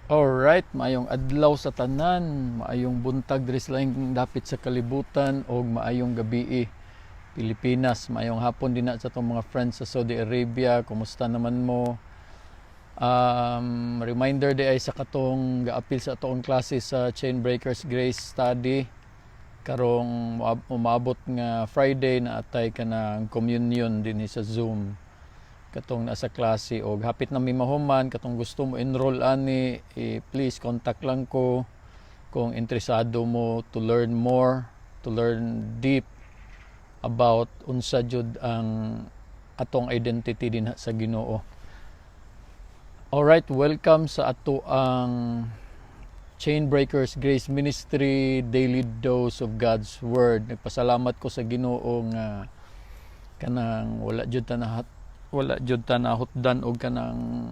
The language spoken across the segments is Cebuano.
Alright, maayong adlaw sa tanan, maayong buntag diri sa laing dapit sa kalibutan og maayong gabii Pilipinas, maayong hapon din na sa atong mga friends sa Saudi Arabia. Kumusta naman mo? Reminder diay sa katong gaapil sa atong klase sa Chainbreakers Grace Study karong umabot nga Friday na atay kanang communion dinhi sa Zoom, katong nasa klase og hapit na mi mahuman. Katong gusto mo enroll ani, eh, please contact lang ko kung interesado mo to learn more, to learn deep about unsa jud ang atong identity dinha sa Ginoo. Alright, welcome sa ato ang Chainbreakers Grace Ministry Daily Dose of God's Word. Nagpasalamat ko sa Ginoo nga kanang wala jud ta nahutdan og kanang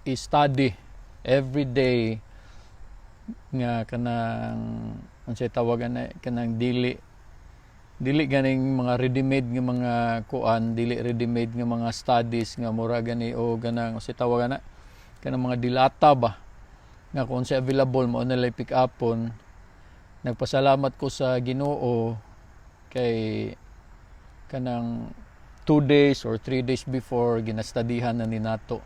i-study every day nga kanang unsay tawagan na kanang dili ganing mga ready-made nga mga kuan, dili ready-made nga mga studies nga mura gani o ganang unsay tawagan na kanang mga dilata ba nga kung unsay available mo na pick upon. Nagpasalamat ko sa Ginoo kay kanang 2 days or 3 days before, ginastudyhan na ni nato.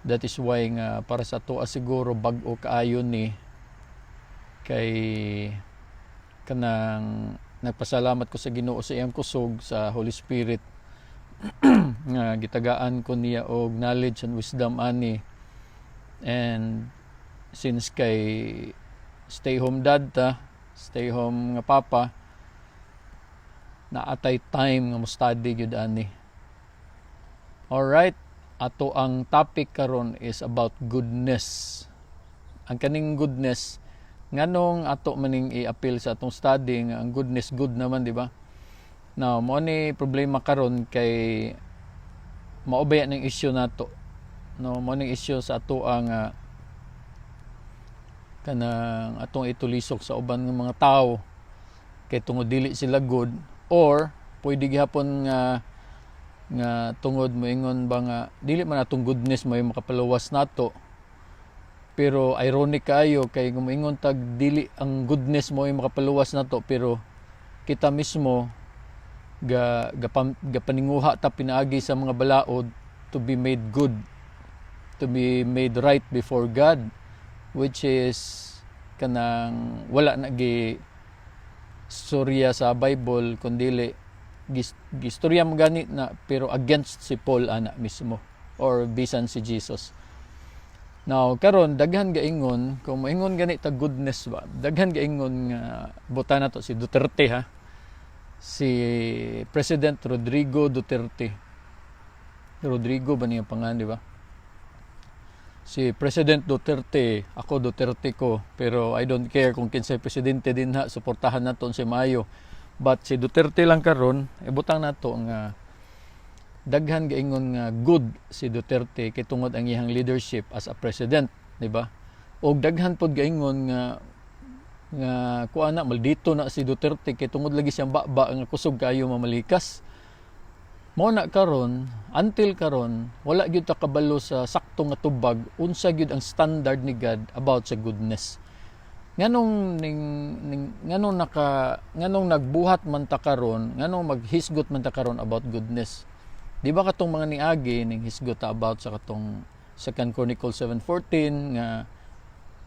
That is why nga para sa atoa siguro bag-o kaayo ni kay kanang nagpasalamat ko sa Ginoo sa iyang kusog sa Holy Spirit nga gitagaan ko niya og knowledge and wisdom ani. And since kay stay home dad ta, stay home nga papa, naatay time nga mo study gyud ani. Alright, ato ang topic karon is about goodness. Ang kaning goodness, nganong ato maning i-appeal sa atong study nga ang goodness, good naman, di ba? Now, mo ni problema karon kay mao baya ning issue nato. No, mo ning issue sa ato ang kanang atong itulisok sa uban ng mga tao kay tungod dili sila good, or pwede gihapon nga nga tungod moingon ba nga dili man atong goodness mo makapaluwas nato. Pero ironic kaayo kay kung moingon tag dili ang goodness mo makapaluwas nato, pero kita mismo ga, ga, gapaninguha ta pinaagi sa mga balaod to be made good, to be made right before God, which is kanang wala na gi storya sa Bible, kundili gistorya mo gani na pero against si Paul ana mismo or bisan si Jesus. Now, karon daghan gaingon, kung moingon gani ta goodness ba, daghan gaingon nga buta na to si Duterte ha. Si President Rodrigo Duterte. Rodrigo ba niya pangalan, di ba? Si President Duterte, ako Duterte ko, pero I don't care kung kinsay presidente din ha, suportahan naton si maayo. But si Duterte lang karon, ibutang nato nga daghan gaingon nga good si Duterte kay tungod ang iyang leadership as a president, di ba? Og daghan pod gaingon nga nga kuan na maldito na si Duterte kay tungod lagi siyang baba nga kusog kayo mamalikas. Mo na karon, until karon wala gyud ta kabalo sa sakto nga tubag unsa gyud ang standard ni God about sa goodness. Nganong ning, ning nganong naka nganong nagbuhat man ta karon, nganong maghisgot man ta karon about goodness? Di ba katong mga niagi ning hisgot ta about sa katong Second Chronicles 7:14 nga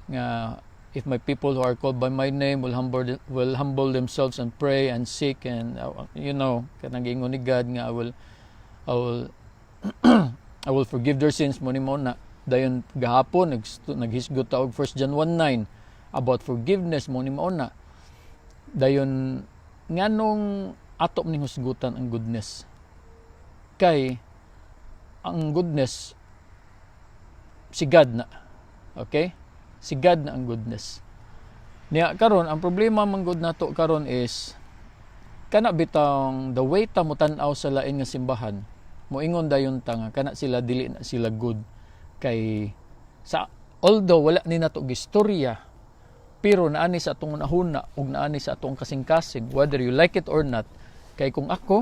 nga if my people who are called by my name will humble themselves and pray and seek and kanang giingon ni God nga I will forgive their sins, mo ni mo na. Dayon gahapon naghisgot ta og 1 John 1:9 about forgiveness, mo ni mao na. Dayon nganong ato ning husgutan ang goodness kay ang goodness si God na? Okay, si God na ang goodness niya. Karon ang problema man gud nato karon is kana bitang the way ta mo tan-aw sa lain nga simbahan, moingon dayon ta nga kana sila dili na sila good kay sa, although wala ni nato gistorya, pero naani sa atong nahuna ug naani sa atong kasing-kasing, whether you like it or not. Kay kung ako,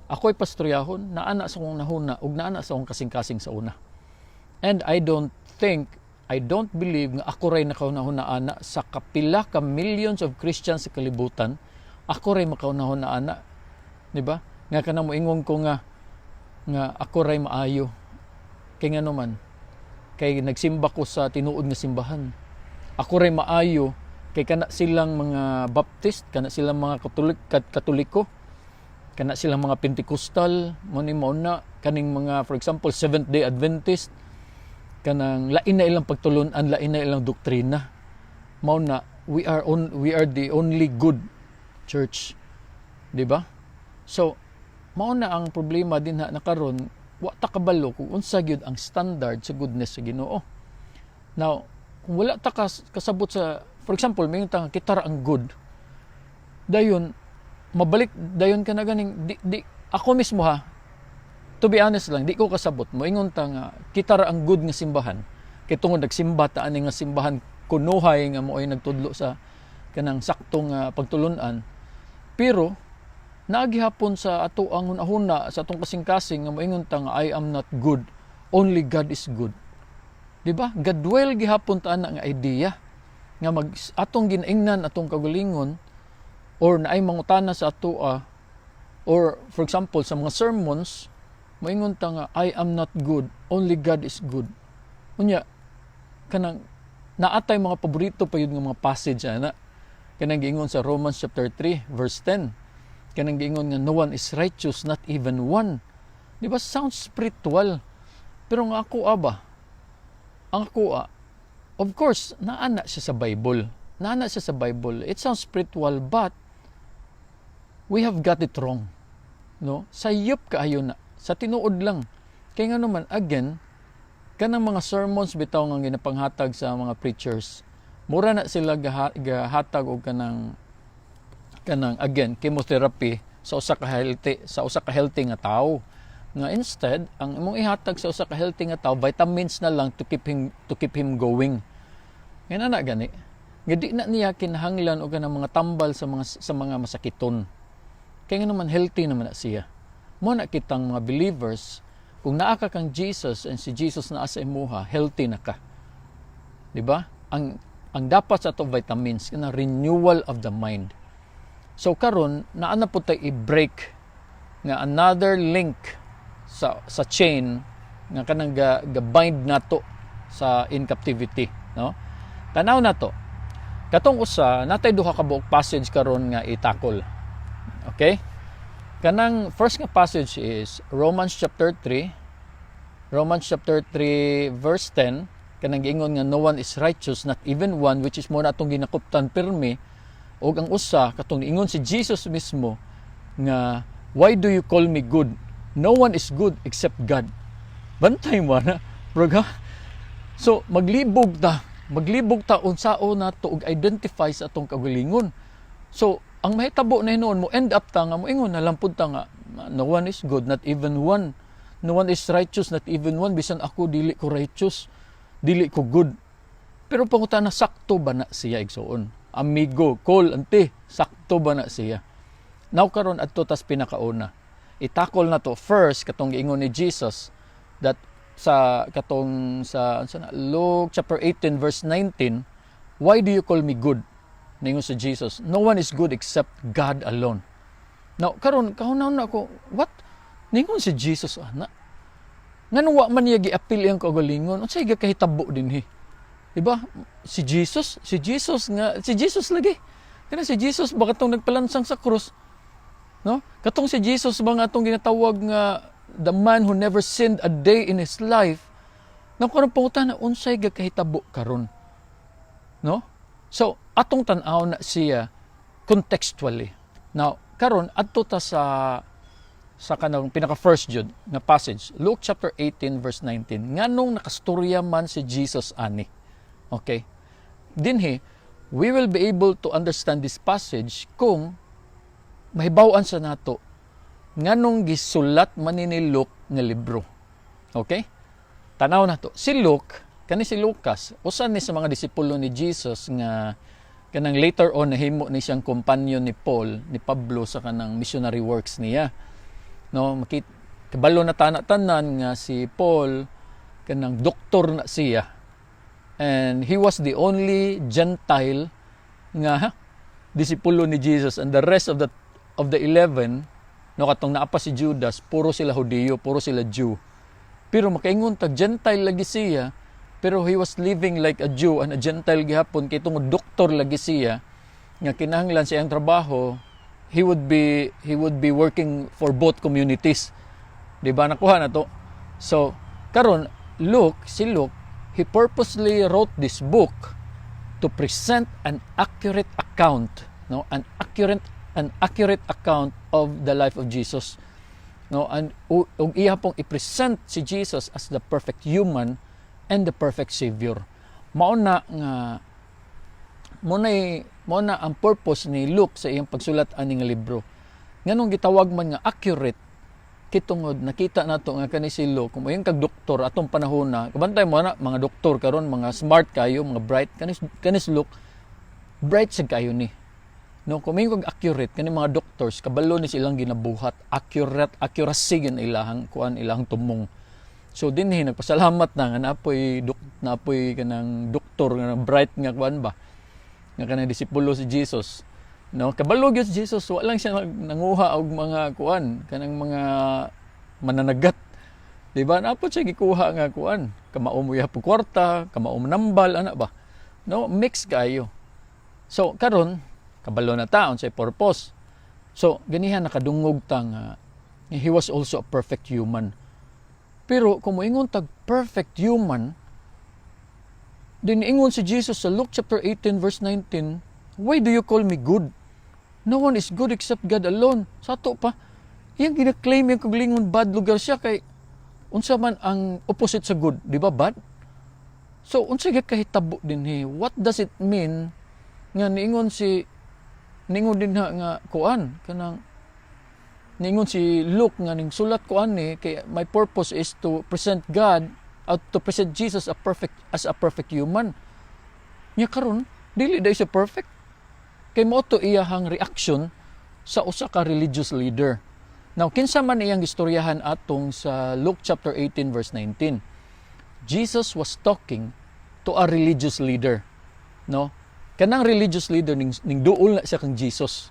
ako'y pastoryahon, naana sa akong nahuna ug naana sa akong kasing-kasing sa una, and I don't think I don't believe nga ako ray nakaunahuna ana sa kapila ka millions of Christians sa kalibutan. Ako ray makaunahuna ana, di ba? Nga kanang moingon ko nga ako ray maayo. Kay ngano man? Kay nagsimba ko sa tinuod nga simbahan. Ako ray maayo kay kana silang mga Baptist, kana silang mga Katoliko, kana silang mga Pentecostal, mo ni mao na kaning mga, for example, Seventh Day Adventist, kanang lain na ilang pagtulun-an, lain na ilang doktrina. Mao na we are the only good church. Di ba? So mao na ang problema din ha na karon wa ta kabalo kung unsa gyud ang standard sa goodness sa Ginoo. Now, kung wala ta kasabot sa, for example, may ta kita ra ang good. Dayon mabalik dayon ka na ganing di ako mismo ha, to be honest lang, di ko kasabot. Moingon ta nga kita ra ang good nga simbahan. Kay tungod nagsimba ta ani nga simbahan kunuhay nga mo'y nagtudlo sa kanang saktong pagtulunan. Pero naa gihapon sa ato ang hunahuna sa atong kasing-kasing nga moingon ta nga I am not good, only God is good. Di ba? Gadwell gihapon ta ana nga idea nga mag atong ginaingnan atong kaugalingon or naay mangutana sa atoa or, for example, sa mga sermons, moingon ta nga I am not good, only God is good. Unya kanang naatay mga paborito pa yun nga mga passage ana, kanang giingon sa Romans chapter 3 verse 10, kanang giingon nga no one is righteous, not even one. Di ba? Sounds spiritual, pero nga ako aba, ang ako of course naa na siya sa Bible, naa na siya sa Bible. It sounds spiritual, but we have got it wrong, no? Sayop kaayo na sa tinuod lang. Kay nga naman, again, kanang mga sermons bitaw nga ginapanghatag sa mga preachers, mura na sila gahatag og kanang again, chemotherapy sa usa ka healthy nga tawo. Nga instead, ang imong ihatag sa usa ka healthy nga tawo, vitamins na lang to keep him going. Ngayon na gani nga di na niya kinahanglan og kanang mga tambal sa mga masakiton. Kay nga naman, healthy naman na siya. Mo na kitang mga believers, kung naa ka kang Jesus and si Jesus naa sa imuha, healthy na ka. Di ba? Ang dapat sa ato vitamins kana renewal of the mind. So karon naa na po tay i-break nga another link sa chain nga kanang ga bind nato sa in captivity, no? Tanaw nato. Katong usa, natay duha ka buok passage karon nga itakol. Okay? Kanang first nga passage is Romans chapter 3. Romans chapter 3 verse 10, kanang giingon nga no one is righteous, not even one, which is mo na atong ginakuptan pirmi. Og ang usa, katong ingon si Jesus mismo nga why do you call me good? No one is good except God. Bantay mo na, bro, ha? So maglibog ta, maglibog ta unsao nato og identify sa atong kaugalingon. So ang mahitabo na hinuon, mo end up ta nga moingon na lang pud ta nga no one is good, not even one. No one is righteous, not even one. Bisan ako, dili ko righteous, dili ko good. Pero pangutana, sakto ba na siya, igsuon? Amigo, call, ante, sakto ba na siya? Now karon, adto tas pinakauna. Itakol na to first katong giingon ni Jesus that sa katong sa unsa na, Luke chapter 18 verse 19, "Why do you call me good?" Ningon si Jesus, "No one is good except God alone." Now karon kahuna ako, what? Ningon si Jesus ana? Nganong wa man niya giapil iyang kaugalingon? Unsay gakahitabo dinhi? Diba? Si Jesus nga, si Jesus lagi. Kana si Jesus ba katong nagpalansang sa krus? No? Katong si Jesus ba nga atong ginatawag nga the man who never sinned a day in his life? Now karon pangutana, unsay gakahitabo karon? No? So, atong tan-aw na siya contextually. Now, karon adto ta sa kanang pinaka first jud nga passage, Luke chapter 18 verse 19. Nganong nakastorya man si Jesus ani? Okay? Dinhi, we will be able to understand this passage kung mahibaw-an sa nato nganong gisulat man ni Luke nga libro. Okay? Tanaw nato. Si Luke, kani si Lucas, usa ni sa mga disipulo ni Jesus nga kanang later on nahimo ni siyang companion ni Paul, ni Pablo sa kanang missionary works niya. No, makit kabalo na tana tanan nga si Paul kanang doktor na siya. And he was the only Gentile nga disipulo ni Jesus, and the rest of the 11, no, katong naa pa si Judas, puro sila Hudiyo, puro sila Jew. Pero makaingon tag Gentile lagi siya, pero he was living like a Jew and a Gentile gihapon kay tungod doktor lagi siya nga kinahanglan sa iyang trabaho, he would be working for both communities. Di ba nakuha na to? So karon, Luke, si Luke, he purposely wrote this book to present an accurate account, no, an accurate account of the life of Jesus, no, and ug iya pong i-present si Jesus as the perfect human and the perfect savior. Mao na nga mo na ang purpose ni Luke sa iyang pagsulat ani nga libro. Nganong gitawag man nga accurate? Kay tungod nakita nato nga kani si Luke, kung moingon kag doktor atong panahon na, kabantay mo na mga doktor karon, mga smart kayo, mga bright. Kani si Luke, bright sad kayo ni, no? Kung moingon kag accurate, kani mga doctors, kabalo ni silang ginabuhat, accurate, accuracy gyud ilahang kuan, ilahang tumong. So dinhi nagpasalamat na nga napoy kanang doktor nga bright nga kuan ba, nga kanang disipulo si Jesus, no? Kabalo gyud si Jesus, wa lang siya nanguha og mga kuan, kanang mga mananagat, di ba? Naa pod siya gikuha nga kuan, kamao mo po kwarta, kamao nambal ana ba, no? Mix kayo. So karon kabalo na ta unsay purpose. So ganihan nakadungog ta nga he was also a perfect human. Pero kung moingon tag perfect human, din ingon si Jesus sa Luke chapter 18 verse 19, "Why do you call me good? No one is good except God alone." Sa ato pa, iyang gina-claim yung kagalingon, bad lugar siya, kay unsa man ang opposite sa good, di ba, bad? So unsa gyud kahitabo dinhi? What does it mean nga niingon din ha nga kuan, kanang niingon si Luke nga ning sulat ko ani kay my purpose is to present God, to present Jesus a perfect as a perfect human? Nya karon dili diay siya perfect kay mao to iyahang reaction sa usa ka religious leader. Now, kinsa man iyang istoryahan atong sa Luke chapter 18 verse 19? Jesus was talking to a religious leader, no? Kanang religious leader, ning duol na siya kang Jesus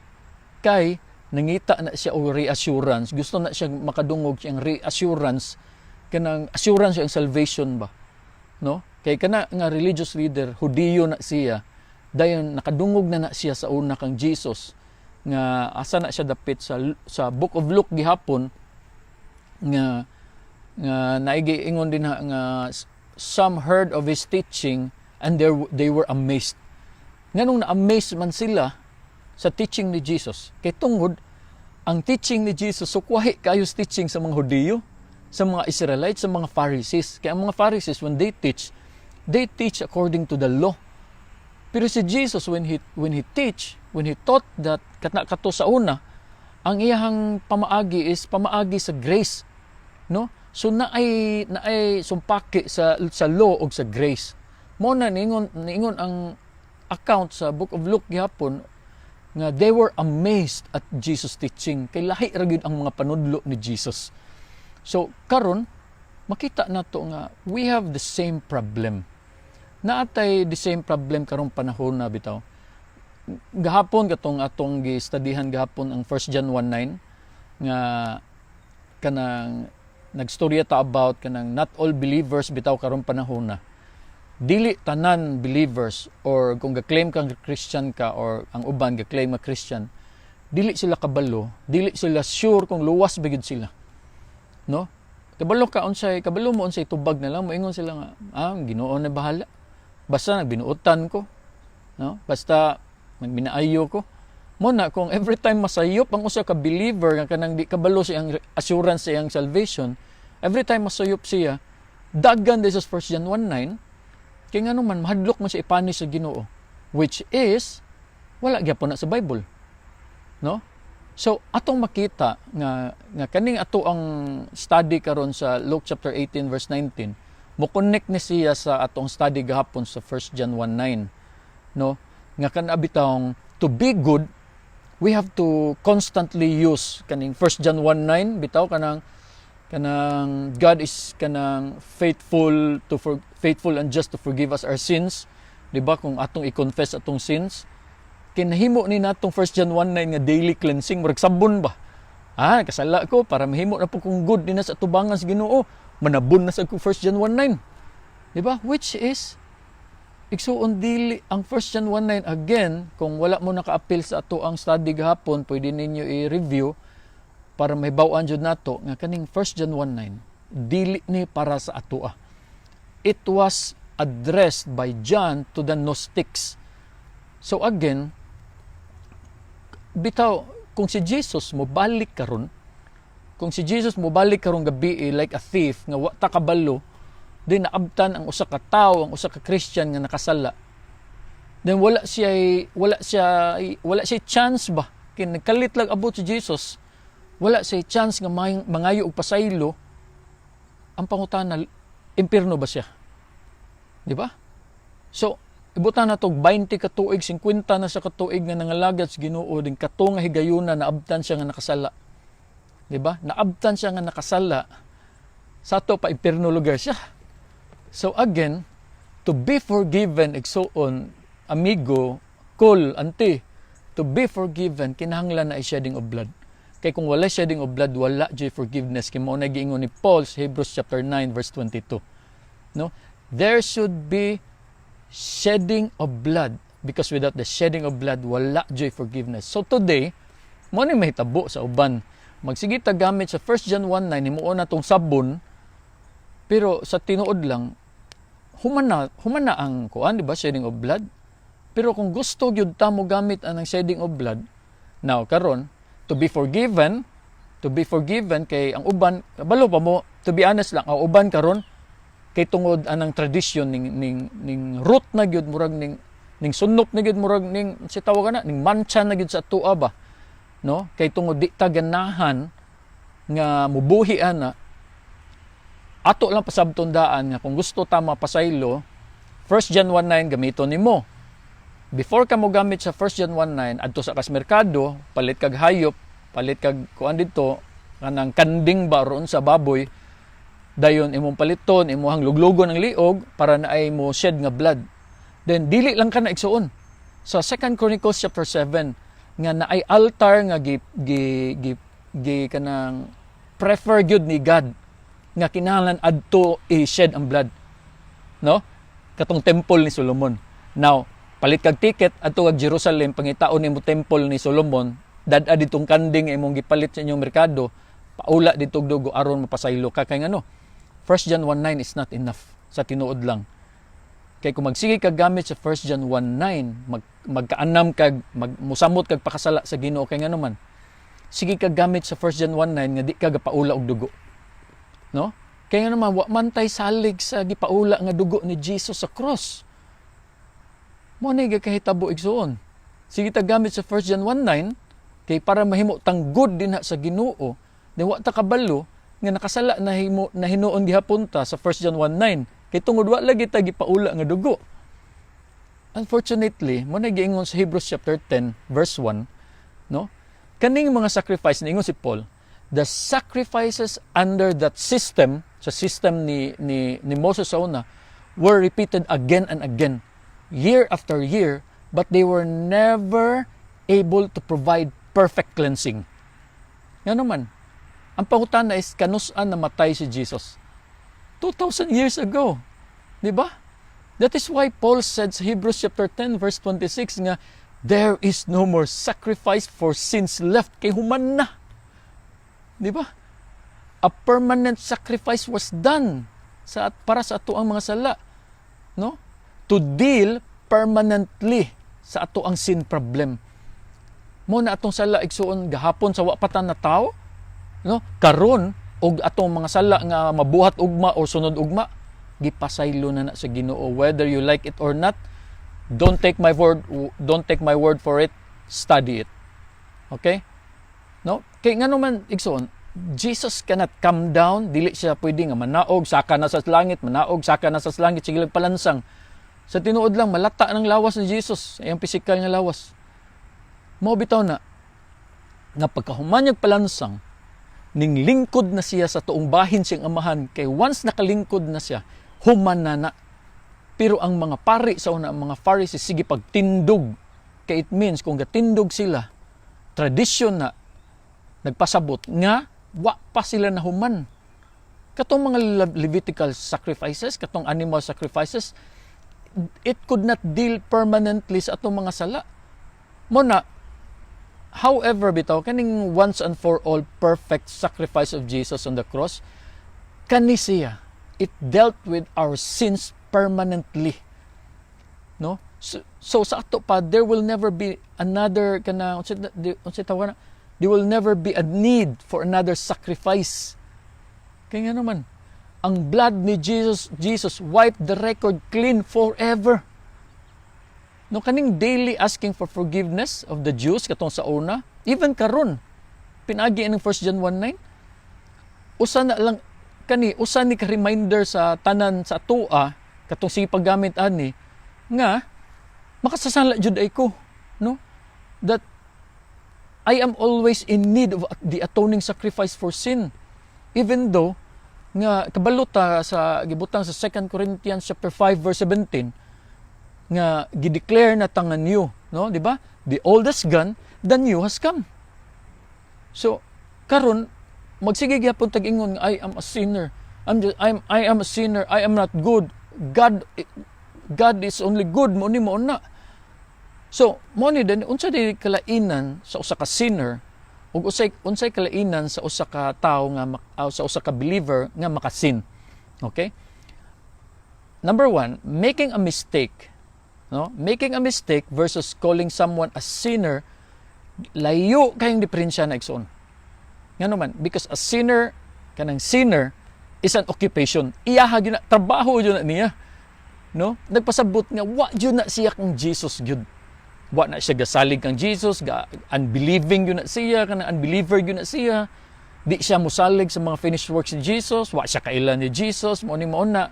kay nangita na siya og reassurance. Gusto na siya makadungog siyang reassurance, kanang assurance siyang salvation ba, no? Kay kana nga religious leader, Hudiyo na siya. Dayon nakadungog na na siya sa una kang Jesus nga asa na siya dapit sa Book of Luke gihapon nga nga naigi ingon din ha nga some heard of his teaching and they were amazed. Nganong na-amaze man sila sa teaching ni Jesus? Kay tungod ang teaching ni Jesus sukwahi kayo sa teaching sa mga Hudiyo, sa mga Israelites, sa mga Pharisees. Kaya ang mga Pharisees, when they teach, they teach according to the law. Pero si Jesus, when he teach, when he taught that katna kato sa una, ang iyahang pamaagi is pamaagi sa grace, no? So naay sumpaki sa law og sa grace. Mo na niingon ang account sa Book of Luke gihapon nga they were amazed at Jesus' teaching kay lahi ra gyud ang mga panudlo ni Jesus. So karon makita nato nga we have the same problem. Naatay the same problem karong panahon na bitaw. Gahapon katong atong gi-studyhan gahapon ang 1 John 1:9 nga kanang nagstorya ta about kanang not all believers bitaw karong panahon na. Dili tanan believers or kung ga-claim kang Christian ka or ang uban ga-claim nga Christian, dili sila kabalo, dili sila sure kung luwas ba gyud sila. No? Kabalo ka unsay, kabalo mo unsay tubag na lang, moingon sila nga, "Ah, Ginoo na bahala. Basta nagbinuotan ko." No? Basta magminaayo ko. Mo na kung every time masayop ang usa ka believer nga kanang di kabalo sa iyang assurance sa iyang salvation, every time masayop siya, dagan this is 1 John 1:9, kay ngano man mahadlok man siya i-punish sa Ginoo, which is wala gyapon na sa Bible. No? So atong makita nga kaning ato ang study karon sa Luke chapter 18 verse 19, mo connect ni siya sa atong study gahapon sa 1 John 1:9, no? Nga kana bitawng to be good, we have to constantly use kaning 1 John 1:9 bitaw kanang Kanang God is kanang faithful and just to forgive us our sins, di ba, kung atong i-confess atong sins. Kinahimo ni natong 1 John 1:9 nga daily cleansing, murag sabon ba. Ah, kasala ko para mahimo na po kong good din na sa tubangan sa Ginoo, manabon na sa 1 John 1:9, di ba? Which is, igsuon, dili ang 1 John 1:9. Again, kung wala mo naka-apil sa ato ang study gahapon, pwede ninyo i-review para mahibaw-an jud nato nga kaning 1 John 1:9 dili ni para sa atoa. It was addressed by John to the Gnostics. So again, bitaw kung si Jesus mo balik karon, kung si Jesus mo balik karong gabi, like a thief nga wa ta kabalo, di naabtan ang usa ka tawo, ang usa ka Christian nga nakasala, then wala siya chance ba, kay nagkalit lang abot si Jesus, wala siya chance nga mangayo og pasaylo. Ang pangutana, impierno ba siya, di ba? So ibutan na tog 20 ka tuig, 50 na sa katuig nga nangalagad sa Ginoo din, kato nga higayuna naabtan siya nga nakasala, di ba? Naabtan siya nga nakasala, sa ato pa impierno lugar siya. So again, to be forgiven, igsuon, amigo, kol, ante, to be forgiven, kinahanglan na shedding of blood. Kay kung wala shedding of blood, wala jud forgiveness. Kay mao na giingon ni Paul sa Hebrews chapter 9 verse 22. No? There should be shedding of blood because without the shedding of blood, wala jud forgiveness. So today, mo ni mahitabo sa uban. Magsige ta gamit sa 1 John 1:9, himuon na tong sabon, pero sa tinuod lang, human na ang kuan, di ba, shedding of blood. Pero kung gusto gyud ta mo gamit ang shedding of blood, now karon, to be forgiven, kay ang uban, balo pa mo, to be honest lang, ang uban karon kay tungod anang tradisyon ning root na gyud, murag ning sunop na gyud, murag ning si tawag na ning mancha na gyud sa atoa ba, no? Kay tungod di ta ganahan nga mubuhi ana, ato lang pasabton daan nga kung gusto ta mapasaylo, 1 John 1:9 gamiton nimo. Before ka mo gamit sa 1 John 1:9, adto sa kas merkado, palit kag hayop, palit kag kuan dito, kanang kanding ba roon sa baboy, dayon imong paliton, imong luglugon ang liog para na ay mo shed nga blood. Then dili lang ka na, igsuon. Sa 2 Chronicles chapter 7 nga naay altar nga gi kanang prefer gyud ni God nga kinahanglan adto i-shed ang blood. No? Katong temple ni Solomon. Now, palit kag ticket adto kag Jerusalem, pangitaon nimo temple ni Solomon, dad-a ditong kanding imong gipalit sa inyong merkado, paula dito dugo aron mapasaylo ka. Kay ngano? 1 John 1:9 is not enough sa tinuod lang. Kay kung magsige kag gamit sa 1 John 1:9, magkaanam kag musamot kag pakasala sa Ginoo, kay ngano man sige kag gamit sa 1 John 1:9 nga di ka gapaula og dugo. No? Kay ngano man wa man tay salig sa gipaula nga dugo ni Jesus sa cross. Mo na gakahitabo, igsuon. Sige ta gamit sa 1 John 1:9 kay para mahimo tang good dinha sa Ginoo, di wa ta kabalo nga nakasala na himo na hinuon gihapon ta sa 1 John 1:9 kay tungod wa lagi ta gipaula nga dugo. Unfortunately, mo na giingon sa Hebrews chapter 10 verse 1, no? Kaning mga sacrifice, niingon si Paul, the sacrifices under that system, sa system ni Moses sa una, were repeated again and again, year after year, but they were never able to provide perfect cleansing. Nga naman, ang pangutana is kanus-an namatay si Jesus? 2,000 years ago. Di ba? That is why Paul said sa Hebrews chapter 10 verse 26 nga there is no more sacrifice for sins left, kay human na. Di ba? A permanent sacrifice was done sa para sa ato ang mga sala. No? To deal permanently sa ato ang sin problem. Mo na atong sala, igsuon, gahapon sa wa pa ta na tao, no? Karon og atong mga sala nga mabuhat ugma o sunod ugma, gipasaylo na na sa Ginoo whether you like it or not. Don't take my word, don't take my word for it, study it. Okay? No? Kay ngano man, igsuon, Jesus cannot come down, dili siya pwede nga manaog, saka na sa langit, manaog, saka na sa langit, sige lang palansang. Sa tinuod lang, malata ng lawas ni Jesus, ang pisikal nga lawas. Mao bitaw na, nga pagkahuman niyang palansang, Ning lingkod na siya sa tuong bahin siyang Amahan, kay once nakalingkod na siya, human na na. Pero ang mga pari sa una, ang mga Pharisees, sige pagtindog. Kay it means kung gatindog sila, tradisyon na nagpasabot nga wa pa sila nahuman. Katong mga Levitical sacrifices, katong animal sacrifices, it could not deal permanently sa atong mga sala. Mo na, however, bitaw, kaning once and for all perfect sacrifice of Jesus on the cross, kani siya, it dealt with our sins permanently. No? So sa ato pa, there will never be another kana unsa tawag na, there will never be a need for another sacrifice. Kaya nga naman, ang blood ni Jesus wiped the record clean forever. No, kaning daily asking for forgiveness of the Jews katong sa una, even karon, pinagi ng 1 John 1:9, usa na lang kani, usa ni ka reminder sa tanan sa atoa katong sige paggamit ani nga makasasala jud ay ko, no, that I am always in need of the atoning sacrifice for sin, even though nga kabalo ta sa gibutang sa 2 Corinthians chapter 5 verse 17 nga gideclare na ta nga new, no, di ba? The old has gone, the new has come. So karon magsige gyapon tag ingon nga I am a sinner, I am a sinner, I am not good, God is only good, mo ni mo na. So mo ni din, unsa di kalainan sa usa ka sinner ug unsay kalainan sa usa ka tawo nga sa usa ka believer nga makasin? Okay, number one, making a mistake, no? Making a mistake versus calling someone a sinner, layo kayong diferensya na, igsoon. Ngano man? Because a sinner, kanang sinner is an occupation. Iyaha gyud na, trabaho gyud na niya, no? Nagpasabot nga wa gyud na siya kang Jesus gyud. Wa na siya gasalig kang Jesus, ga unbelieving gyud na siya, kanang unbeliever gyud na siya. Di siya musalig sa mga finished works ni Jesus, wa siya kaila ni Jesus, mo ni mao na.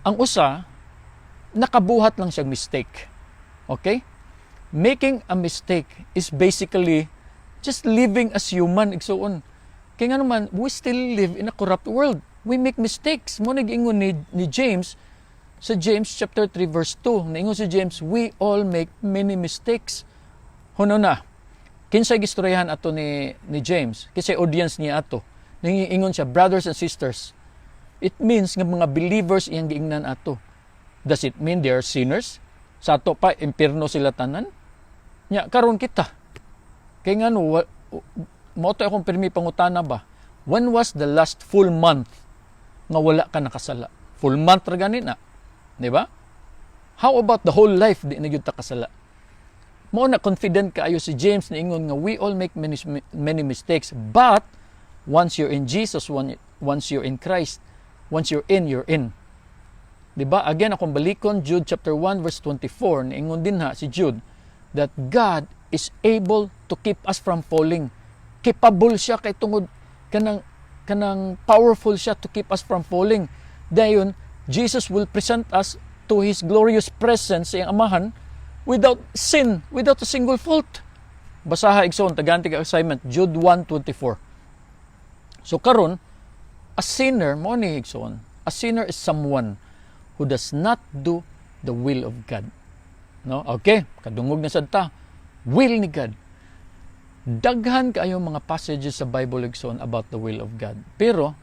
Ang usa, nakabuhat lang siyang mistake. Okay? Making a mistake is basically just living as human, igsuon. Kaya nga naman, we still live in a corrupt world. We make mistakes. Mo nag-ingon ni James sa James chapter 3 verse 2. Naingon si James, "We all make many mistakes." Huno na. Kinsay gistoryahan ato ni James? Kinsay audience niya ato? Ningingon siya, "Brothers and sisters." It means nga mga believers iyang giingnan ato. Does it mean they are sinners? Sa ato pa, impierno sila tanan? Nya, karon kita. Kay nga no, mo to akong pirmi pangutana ba? When was the last full month nga wala ka nakasala? Full month ra gani na. Di ba? How about the whole life di na gyud ta kasala? Mo na confident kaayo si James niingon nga we all make many many mistakes, but once you're in Jesus, once you're in Christ, once you're in, you're in. Di ba? Again, akong balikon, Jude chapter 1 verse 24, niingon din ha si Jude that God is able to keep us from falling. Capable siya kay tungod kanang powerful siya to keep us from falling. Dayon, Jesus will present us to His glorious presence sa iyang Amahan without sin, without a single fault. Basaha, igsoon, taganti ka assignment, Jude 1:24. So karon, a sinner, mo ni igsoon, a sinner is someone who does not do the will of God. No? Okay, kadungog na sad ta. Will ni God. Daghan kaayo mga passages sa Bible, igsoon, about the will of God. Pero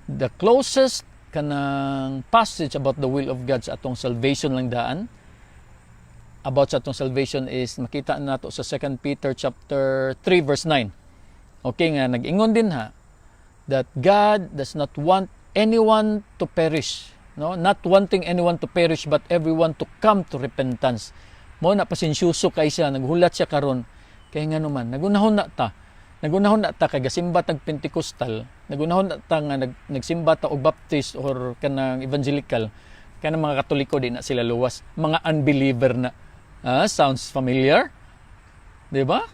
the closest kanang passage about the will of God sa atong salvation lang daan, about sa atong salvation, is makita nato sa 2 Peter chapter 3 verse 9. Okay, nga nag-ingon din ha that God does not want anyone to perish, no? Not wanting anyone to perish but everyone to come to repentance. Mo na pasensyoso kay siya, naghulat siya karon. Kay nga naman, nagunahon na ta. Nagunahon na ta kay gasimba tag Pentecostal, nagunahon na ta nga nagsimba ta og Baptist or kanang Evangelical, kanang mga Katoliko di na sila luwas, mga unbeliever na. Ah, sounds familiar? Di ba?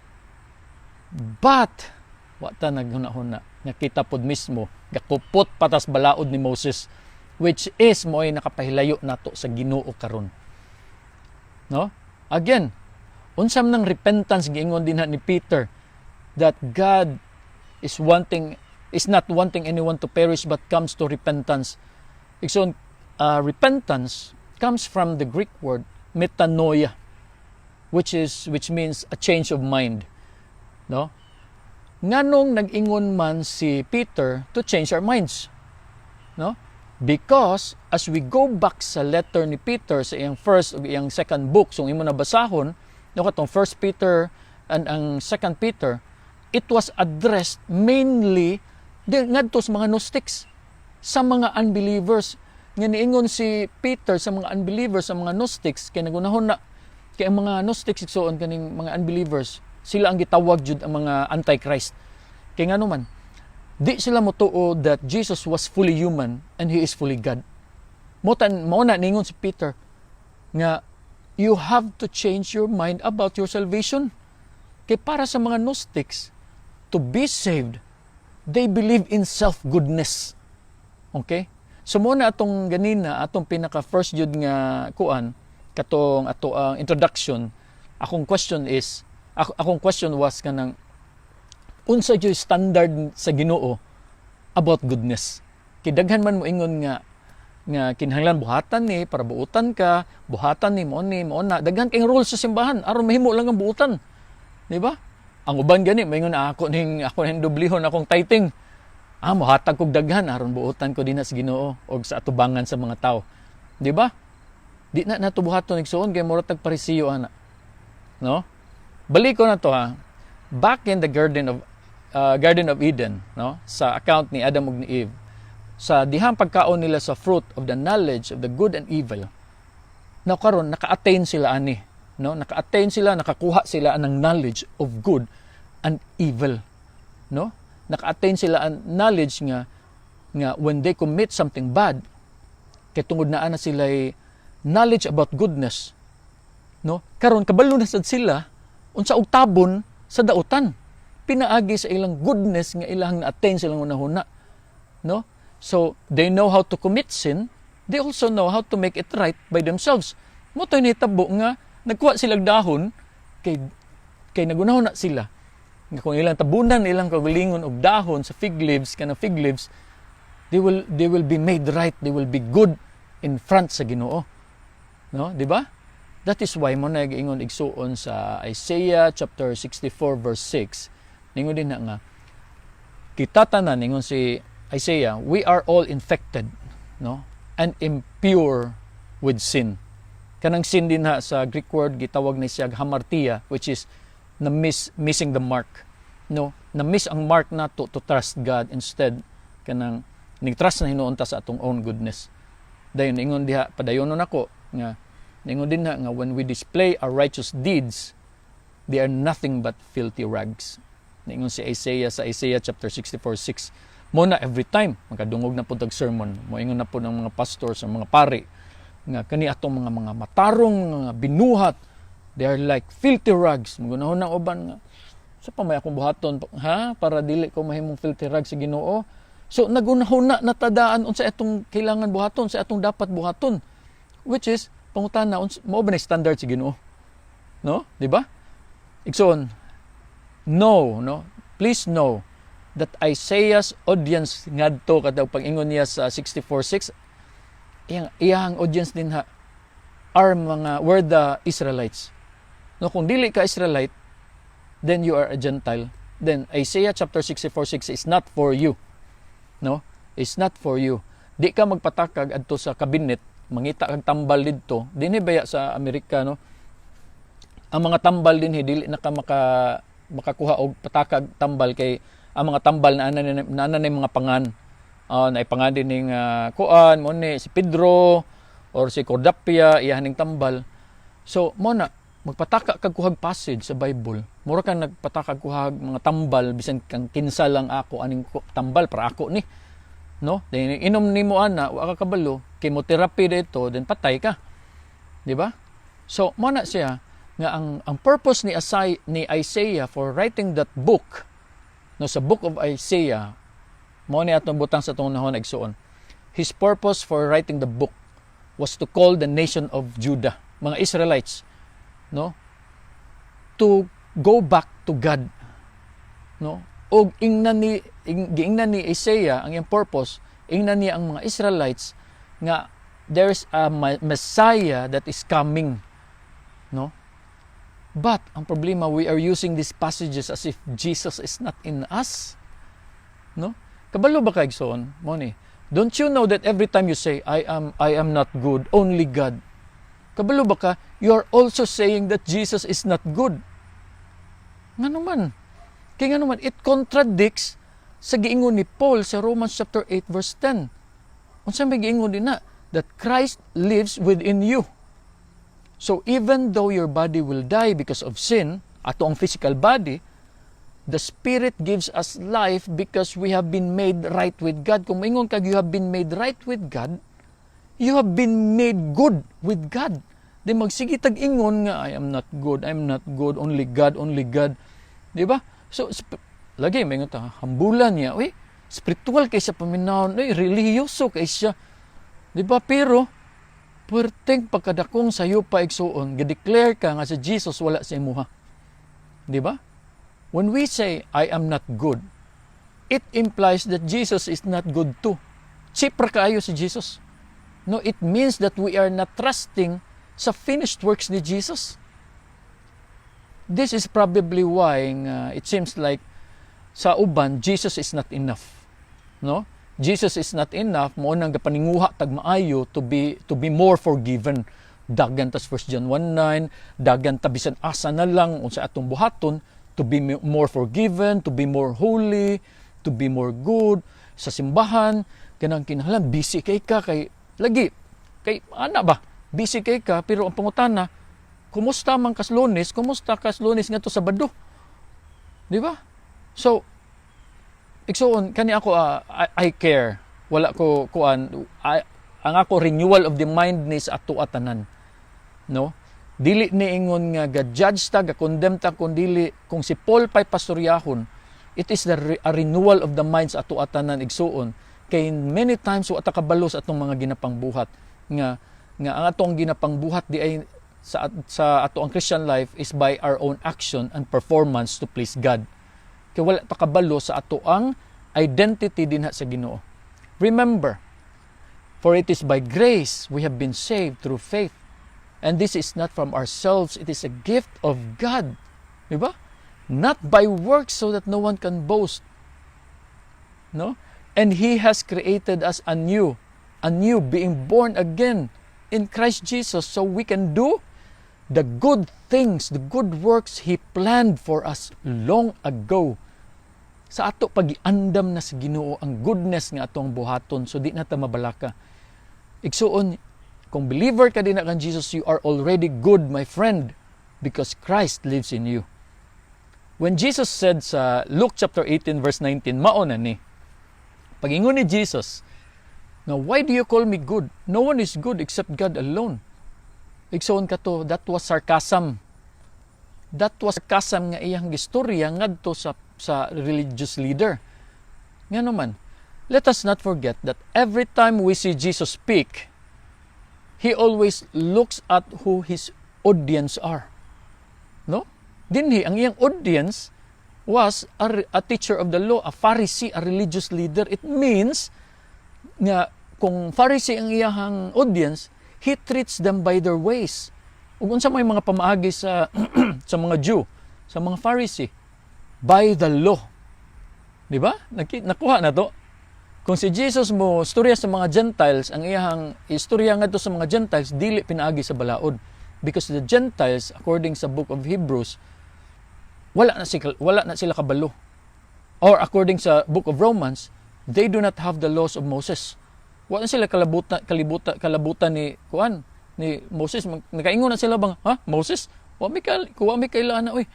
But wa ta naghuna-huna nga kita pod mismo gakupot patas balaod ni Moses, which is mo'y nakapahilayo nato sa Ginoo karon. No? Again, unsam ng repentance giingon din ha ni Peter that God is not wanting anyone to perish but comes to repentance. Igsoon, repentance comes from the Greek word metanoia, which means a change of mind. No? Nganong nag-ingon man si Peter to change our minds? No? Because as we go back sa letter ni Peter sa iyang first ug iyang second book, so imo nabasahon, no, katong First Peter and ang Second Peter, it was addressed mainly ngadto sa mga Gnostics, sa mga unbelievers. Nga niingon si Peter sa mga unbelievers, sa mga Gnostics, kay nagunahon na kay ang mga Gnostics, igsoon, kaning mga unbelievers, sila ang gitawag jud ang mga Antichrist. Kay ngano man, di sila motuo that Jesus was fully human and he is fully God. Mo tan mao na ningon si Peter nga you have to change your mind about your salvation. Kay para sa mga Gnostics, to be saved, they believe in self-goodness. Okay? So mo na atong ganina, atong pinaka first jud nga kuan, katong ato ang introduction, akong question is akong question was kanang unsa jud standard sa Ginoo about goodness. Kay daghan man moingon nga kinahanglan buhatan ni para buutan ka, buhatan ni mo ni mo na daghan kay rules sa simbahan aron mahimo lang ang buutan. Di ba? Ang uban gani moingon, ako ning dublihon akong tithing. Ah, mohatag kog daghan aron buutan ko dinha sa Ginoo og sa atubangan sa mga tao. Di ba? Di na nato buhaton, igsuon, kay mura tag Parisiyo ana. No? Balik ko na to ha. Back in the Garden of Eden, no? Sa account ni Adam ug ni Eve. Sa dihang pagkaon nila sa fruit of the knowledge of the good and evil. Now karon naka-attain sila ani, no? Naka-attain sila, nakakuha sila ng knowledge of good and evil, no? Naka-attain sila ang knowledge nga when they commit something bad, kay tungod naa na sila knowledge about goodness, no? Karon kabalo na sad sila unsa og tabon sa dautan pinaagi sa ilang goodness nga ilang na-attain silang hunahuna, no? So they know how to commit sin, they also know how to make it right by themselves. Mo to'y nahitabo nga nagkuha silang dahon kay nagunahuna sila nga kung ilang tabunan ilang kagalingon og dahon sa fig leaves, kanang fig leaves, they will be made right, they will be good in front sa Ginoo, no? Di ba? That is why mo na giingon, igsuon, sa Isaiah chapter 64 verse 6, ningon din na nga kita tanan, ningon si Isaiah, we are all infected, no, and impure with sin. Kanang sin din ha, sa Greek word gitawag ni siya hamartia, which is na missing the mark, no? Na miss ang mark nato to trust God. Instead, kanang ning trust na hinuon ta sa atong own goodness. Dayon ingon diha, padayonon nako nga ningon din ha nga when we display our righteous deeds, they are nothing but filthy rags, ningon si Isaiah sa Isaiah chapter 64:6. Mo na every time makadungog na pud tag sermon, moingon na pud ang mga pastors, ang mga pari nga kani atong mga matarong mga binuhat, they are like filthy rags. Magunahon ng uban nga sa pa may akong buhaton ha para dili ko mahimong filthy rags sa Ginoo. So nagunahon na tadaan unsa atong kailangan buhaton, sa atong dapat buhaton, which is pangutana, mao ba na standard sa Ginoo, no? Di ba, igsoon? No, please know that Isaiah's audience ngadto kadtong pag-ingon niya sa 64:6, iyang audience din ha are mga were the Israelites, no? Kung dili ka Israelite, then you are a Gentile, then Isaiah chapter 64:6 is not for you, no? It's not for you. Di ka magpatakag adto sa cabinet, mangita kag tambal didto. Dinhi baya sa Amerika, no, ang mga tambal dinhi, dili na ka makakuha og patakag tambal kay ang mga tambal na ana na mga pangan, na ipangan din ning kuan mo ni si Pedro or si Cordapia, iyahan ning tambal. So mo na magpataka kag kuhag passage sa Bible, mura kang nagpataka kuhag mga tambal, bisan kang kinsa lang, ako aning tambal para ako ni, no? Then inom nimo ana, wa ka kabalo, chemotherapy dito, then patay ka, di ba? So mo na siya nga ang purpose ni Isaiah for writing that book, no, sa book of Isaiah, mo ni atong butang sa atong nahon, igsuon. His purpose for writing the book was to call the nation of Judah, mga Israelites, no, to go back to God, no? Og ingnan ni Isaiah ang iyang purpose, ingnan niya ang mga Israelites nga there's a Messiah that is coming, no? But ang problema, we are using these passages as if Jesus is not in us, no? Kabalo ba ka, igsoon mo ni? Don't you know that every time you say, "I am not good, only God," kabalo ba ka, you are also saying that Jesus is not good? Ngano man? Kay ngano man, it contradicts sa giingon ni Paul sa Romans chapter 8 verse 10. Unsa may giingon din na? That Christ lives within you. So even though your body will die because of sin, ato ang physical body, the Spirit gives us life because we have been made right with God. Kung maingon kag you have been made right with God, you have been made good with God. Di magsige tag ingon nga, "I am not good, I am not good, only God, only God." Di ba? So, lagi, may ta, hambulan niya, uy, spiritual kay siya paminawon, uy, relihiyoso kay siya. Di ba? Pero, perteng pagkadakong sayo pa, igsuon, gideclare ka nga si Jesus wala sa imuha. Di ba? When we say, "I am not good," it implies that Jesus is not good too. Cheap ra kaayo si Jesus. No, it means that we are not trusting sa finished works ni Jesus. This is probably why it seems like sa uban, Jesus is not enough. No? Jesus is not enough, mo nang gapaninguha tag maayo to be more forgiven. Dagan tas 1 John 1:9, dagan ta bisan asa na lang unsa atong buhaton to be more forgiven, to be more holy, to be more good sa simbahan, kanang kinahanglan busy kay ka, kay lagi kay ana ba, busy kay ka. Pero ang pangutana, kumusta man kas Lunes, kumusta kas Lunes ngadto Sabado? Di ba? So igsuon, kani ako, I care. Wala ko kuan, ang ako, renewal of the mind ni sa ato tanan, no? Dili ni ingon nga ga-judge ta, ga-condemn ta, kun dili kung si Paul pay pastoryahon, it is a renewal of the mind sa ato tanan, igsuon, kay many times wa ta kabalo sa atong mga ginapangbuhat nga ang atong ginapangbuhat di ay sa ato ang Christian life is by our own action and performance to please God, kay wala ta kabalo sa ato ang identity dinha sa Ginoo. Remember, for it is by grace we have been saved through faith. And this is not from ourselves, it is a gift of God. Di ba? Not by works, so that no one can boast. No? And He has created us anew, anew, being born again in Christ Jesus, so we can do the good things, the good works He planned for us long ago. Sa ato pag-iandam na sa Ginoo ang goodness nga atong buhaton, so di na ta mabalaka. Igsuon, kung believer ka din na kan Jesus, you are already good, my friend, because Christ lives in you. When Jesus said sa Luke chapter 18 verse 19, mao na ni. Pag-ingon ni Jesus, "Now why do you call me good? No one is good except God alone." Igsoon kato, that was sarcasm. That was sarcasm nga iyang gistorya ngadto sa religious leader. Nga naman, let us not forget that every time we see Jesus speak, He always looks at who His audience are. No? Dinhi, ang iyang audience was a teacher of the law, a Pharisee, a religious leader. It means nga kung Pharisee ang iyahang audience, He treats them by their ways. Ug unsa may mga pamaagi sa mga Jew, sa mga Pharisee? By the law. Di ba? Nakuha na to. Kung si Jesus mo istorya sa mga Gentiles, ang iyahang istorya ngadto sa mga Gentiles dili pinaagi sa balaod. Because the Gentiles, according sa Book of Hebrews, wala na sila kabalo. Or according sa Book of Romans, they do not have the laws of Moses. Wala na sila kalabutan ni kuan ni Moses. Nakaingon na sila bang, "Ha? Moses? Wa mi kailangan na, uy."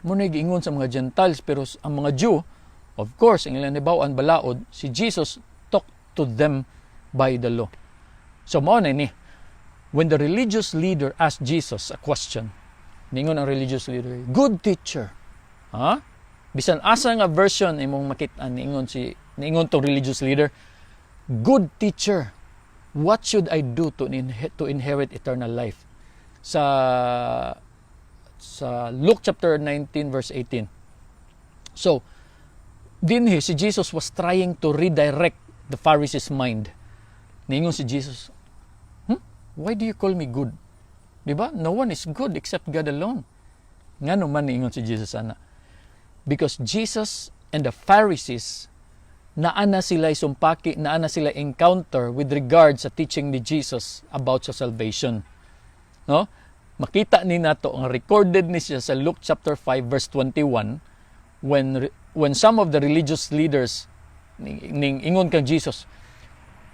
Mo na giingon sa mga Gentiles, pero ang mga Jew, of course, ang ilang nibaw-an balaod, si Jesus talked to them by the law. So mao na ni, when the religious leader asked Jesus a question, ningon ang religious leader, "Good teacher." Ha? Bisan asa nga version imong makit-an, niingon tong religious leader, "Good teacher, what should I do to inherit eternal life?" Sa Luke chapter 19 verse 18. So, Dinhi si Jesus was trying to redirect the Pharisees' mind. Niingon si Jesus, "Why do you call me good?" Di ba? No one is good except God alone. Ngano man niingon si Jesus ana? Because Jesus and the Pharisees, naa na sila sumpaki, naa na sila encounter with regard sa teaching ni Jesus about sa salvation. No? Makita ni nato ang recorded ni siya sa Luke chapter 5 verse 21 when some of the religious leaders ning ingon kang Jesus,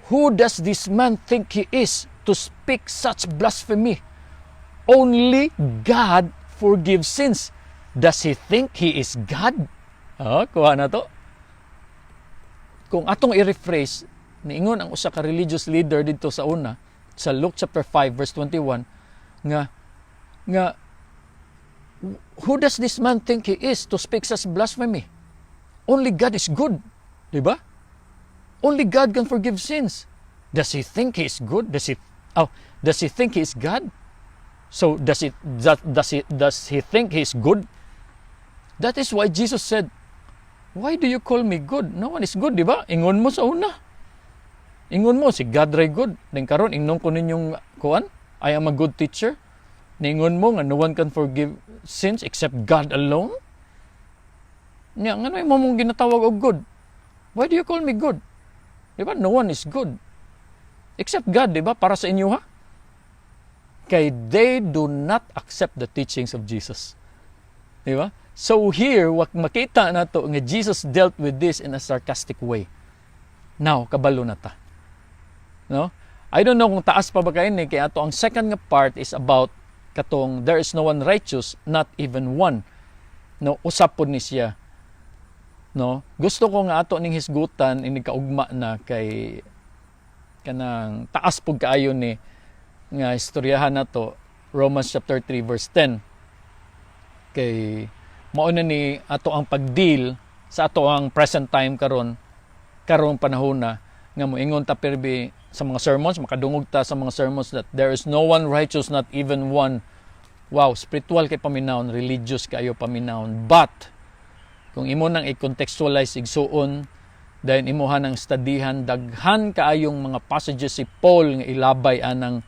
"Who does this man think he is to speak such blasphemy? Only God forgives sins. Does he think he is God?" Oh, kuha na to. Kung atong i-rephrase, niingon ang usa ka religious leader didto sa una sa Luke chapter 5 verse 21 nga "Who does this man think he is to speak such blasphemy? Only God is good." Di ba? Only God can forgive sins. Does he think he is good? Does he think he is God? So does he think he is good? That is why Jesus said, "Why do you call me good? No one is good," di ba? Ingon mo sa una. Ingon mo si God ray good. Then karon ingnon ko ninyong kuan, I am a good teacher. Ningon mo nga no one can forgive sins except God alone. Nya ngano imo mong ginatawag og good? Why do you call me good? Di ba? No one is good except God, di ba? Para sa inyo ha? Kay they do not accept the teachings of Jesus. Di ba? So here, wak makita na to nga Jesus dealt with this in a sarcastic way. Now, kabalo na ta. No? I don't know kung taas pa ba kayo ni, kaya ato ang second nga part is about katong there is no one righteous, not even one. No, usap pod ni siya. No? Gusto ko nga ato ning hisgutan ini kaugma na kay kanang taas pud kaayo ni nga istoryahan nato, Romans chapter 3 verse 10, kay mao na ni ato ang pag-deal sa ato ang present time karon, karong panahon na nga moingon ta perbi sa mga sermons, makadungog ta sa mga sermons that there is no one righteous, not even one. Wow, spiritual kay paminawon, religious kayo paminawon, but kung imo nang i-contextualize, igsuon, dahil imuha ng studyhan, daghan kaayong mga passages si Paul nga ilabay anang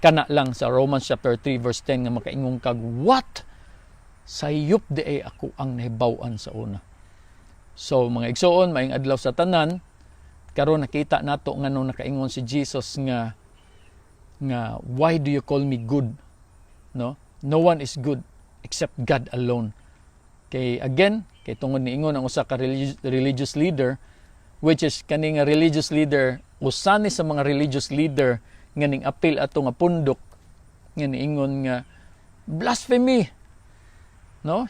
kana lang sa Romans chapter 3 verse 10 nga makaingon kag, "What? Sayop diay ako ang nahibaw-an sa una." So mga igsuon, maayong adlaw sa tanan. Karon nakita nato ngano nakaingon si Jesus nga "Why do you call me good?" No? No one is good except God alone. Kay again, kay tungod niingon ang usa ka religious leader, which is kani nga religious leader, usa ni sa mga religious leader nga ning apil ato nga pundok nga niingon nga blasphemy, no?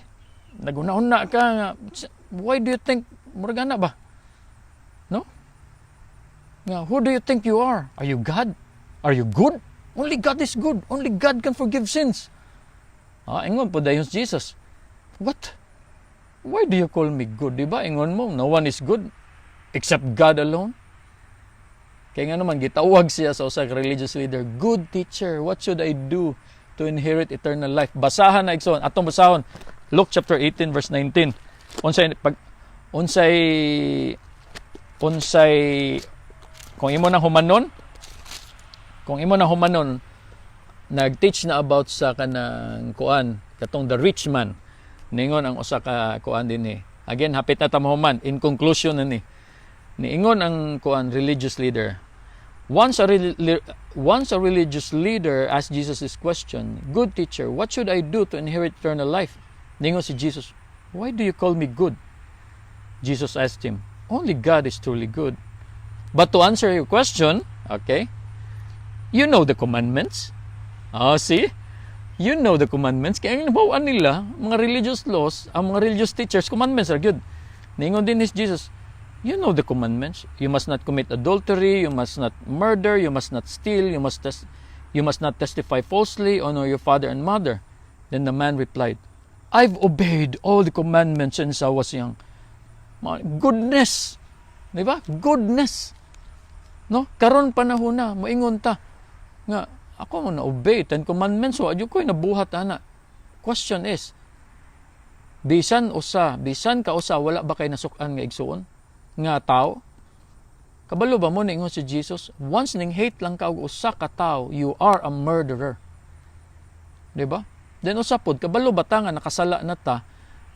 Naguna-una ka nga, why do you think, murag ana ba, no, nga who do you think you are? You God? Are you good? Only God is good. Only God can forgive sins. Ah, ingon po dayon si Jesus, "What? Why do you call me good? Di ba ingon mo no one is good except God alone?" Kaya nga naman, gitawag siya sa usa ka religious leader, "Good teacher, what should I do to inherit eternal life?" Basahan na, igsoon. Atong basahon. Luke chapter 18 verse 19. Unsay pag unsay kung imo nang humanon, nag-teach na about sa kanang kuan, katong the rich man. Ningon ang usa ka kuan din eh. Again, hapit na ta mahuman. In conclusion na ni. Niingon ang kuan, religious leader. Once a religious leader asked Jesus this question, "Good teacher, what should I do to inherit eternal life?" Ningon si Jesus, "Why do you call me good?" Jesus asked him, "Only God is truly good. But to answer your question, okay, you know the commandments." Oh, see? You know the commandments. Kaya ang nabawan nila, mga religious laws, ang mga religious teachers, commandments are good. Ningon din is Jesus, "You know the commandments. You must not commit adultery, you must not murder, you must not steal, you must not testify falsely, honor your father and mother." Then the man replied, "I've obeyed all the commandments since I was young." My goodness! Di ba? Goodness! No? Karon panahon na, moingon ta nga ako mo na obey Ten Commandments, wa jud ko'y nabuhat ana. Question is, Bisan usa, bisan ka usa, wala ba kay nasuk-an nga igsuon nga tao? Kabalo ba mo, niingon si Jesus, once ning hate lang ka og usa ka tao, you are a murderer. Di ba? Then usa pod, kabalo ba ta nga nakasala na ta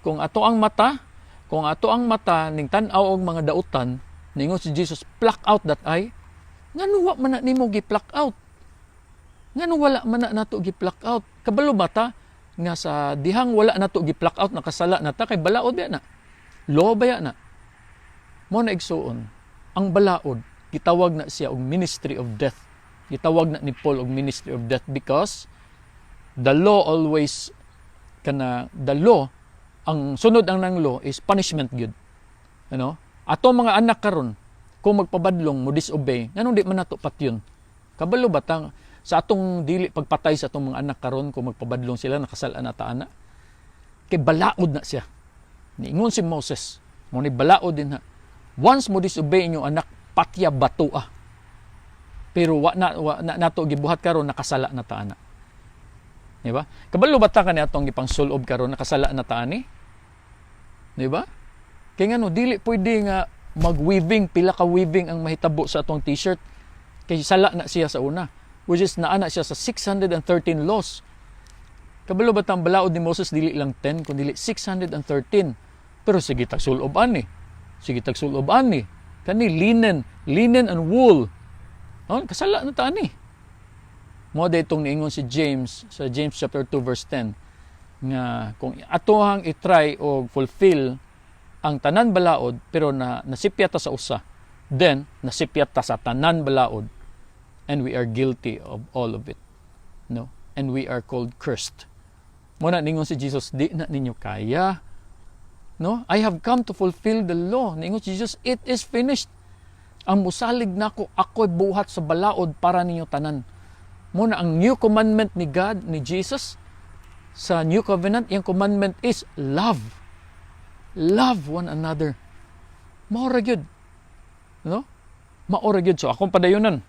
kung ato ang mata, kung ato ang mata ning tan-aw og mga dautan, niingon si Jesus, "Pluck out that eye"? Ngano wa man na nimo gi-pluck out? Ngano wala man na nato gi-pluck out? Kabalo ba ta nga sa dihang wala nato gi-pluck out, nakasala na ta kay balaod ba na? Law ba na? Mo na, igsuon, ang balaod gitawag na siya og ministry of death. Gitawag na ni Paul og ministry of death because the law always kana, the law, ang sunod ang nang law is punishment gyud. Ano? Ato mga anak karon, kung magpabadlong mo, disobey, nganong di man nato patyon? Kabalo ba ta sa atong dili pagpatay sa atong mga anak karon kung magpabadlong sila, nakasal na ta ana? Kay balaod na siya. Niingon si Moses, mo ni balaod din ha. Once mo disobey inyong anak, patya, bato ah. Pero wa na nato gibuhat karon, nakasala na ta ana. Di ba? Kabalo ba ta kani atong gipangsulob karon, nakasala na ta ani? Di ba? Kay ngano dili pwede nga mag-weaving, pila ka weaving ang mahitabo sa atong T-shirt? Kay sala na siya sa una, which is naa na siya sa 613 laws. Kabalo ba tang balaod ni Moses dili lang 10 kundi 613? Pero sige tag sulob ani. Sige tag sulob ani. Kani linen, linen and wool. Oh, kasala na ta ani. Mo itong niingon si James sa James chapter 2 verse 10 nga kung atohang i-try o fulfill ang tanan balaod pero na nasipyat ta sa usa, then nasipyat ta sa tanan balaod and we are guilty of all of it, no? And we are called cursed. Mo na ningon si Jesus, "Di na ninyo kaya, no? I have come to fulfill the law." Ningon si Jesus, "It is finished." Ang musalig nako, ako'y buhat sa balaod para ninyo tanan. Mo na ang new commandment ni God, ni Jesus sa new covenant, yung commandment is love. Love one another. Mao ra gyud, no? Mao ra gyud. So akong padayunan.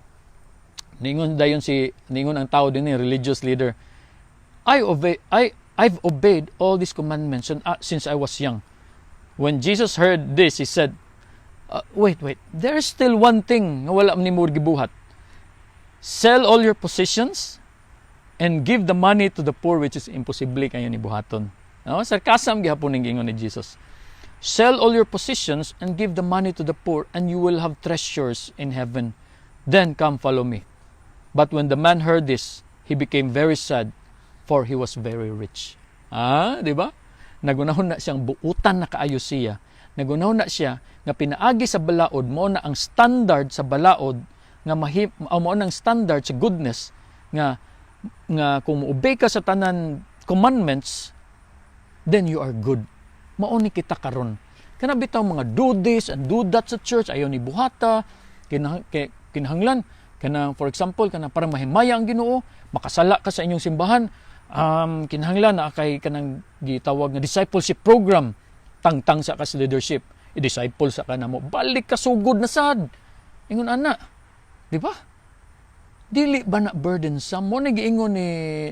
Ningon dayon si ningon ang tao din ni religious leader, "I've obeyed all these commandments since I was young." When Jesus heard this, he said, "Wait, wait, there's still one thing nga wala nimo gibuhat. Sell all your possessions and give the money to the poor," which is imposible kayo ni buhaton. No? Sarcasm gihapon ning giingon ni Jesus. "Sell all your possessions and give the money to the poor, and you will have treasures in heaven. Then come, follow me." But when the man heard this, he became very sad, for he was very rich. Ah, di ba? Nagunahon na siyang buutan na kaayo siya. Nagunahon na siya nga pinaagi sa balaod, mo na ang standard sa balaod nga mahim mo ang standard sa goodness nga kung mo-obey ka sa tanan commandments, then you are good. Mao ni kita karon. Kana bitaw mga do this and do that sa church, ayaw ni buhata, kinahanglan kana, for example, kana para mahimaya ang Ginoo, makasala ka sa inyong simbahan, kinahanglan na kay kanang gitawag nga discipleship program, tangtang sa ka sa leadership, i-disciple sa ka namo, balik ka sugod na sad. Ingon ana, di ba? Dili ba na burdensome? Mo ni giingon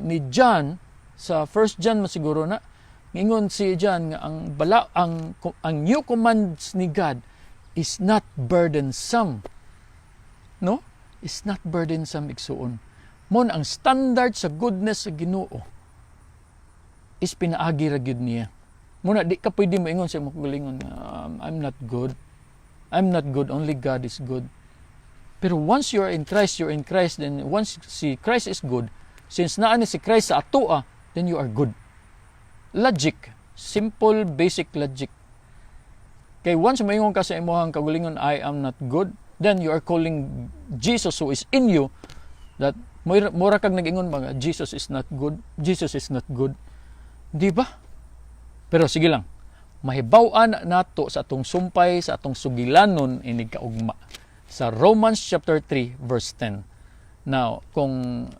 ni John sa First John masiguro na, ngingon si John nga ang bala ang new commands ni God is not burdensome. No? Is not burdensome, igsuon. Mo na ang standard sa goodness sa Ginoo is pinaagi ra gyud niya. Mo na di ka pwede moingon sa imong kaugalingon, "I'm not good. I'm not good, only God is good." Pero once you are in Christ, you're in Christ, then once si Christ is good, since naa ni si Christ sa atoa, then you are good. Logic. Simple, basic logic. Kay once moingon ka sa imong kaugalingon, "I am not good," then you are calling Jesus who is in you that mura kag nag-ingon mga Jesus is not good, Jesus is not good. Di ba? Pero sige lang, mahibaw-an nato sa atong sumpay, sa atong sugilanon inig kaugma. Sa Romans chapter 3 verse 10. Now, kung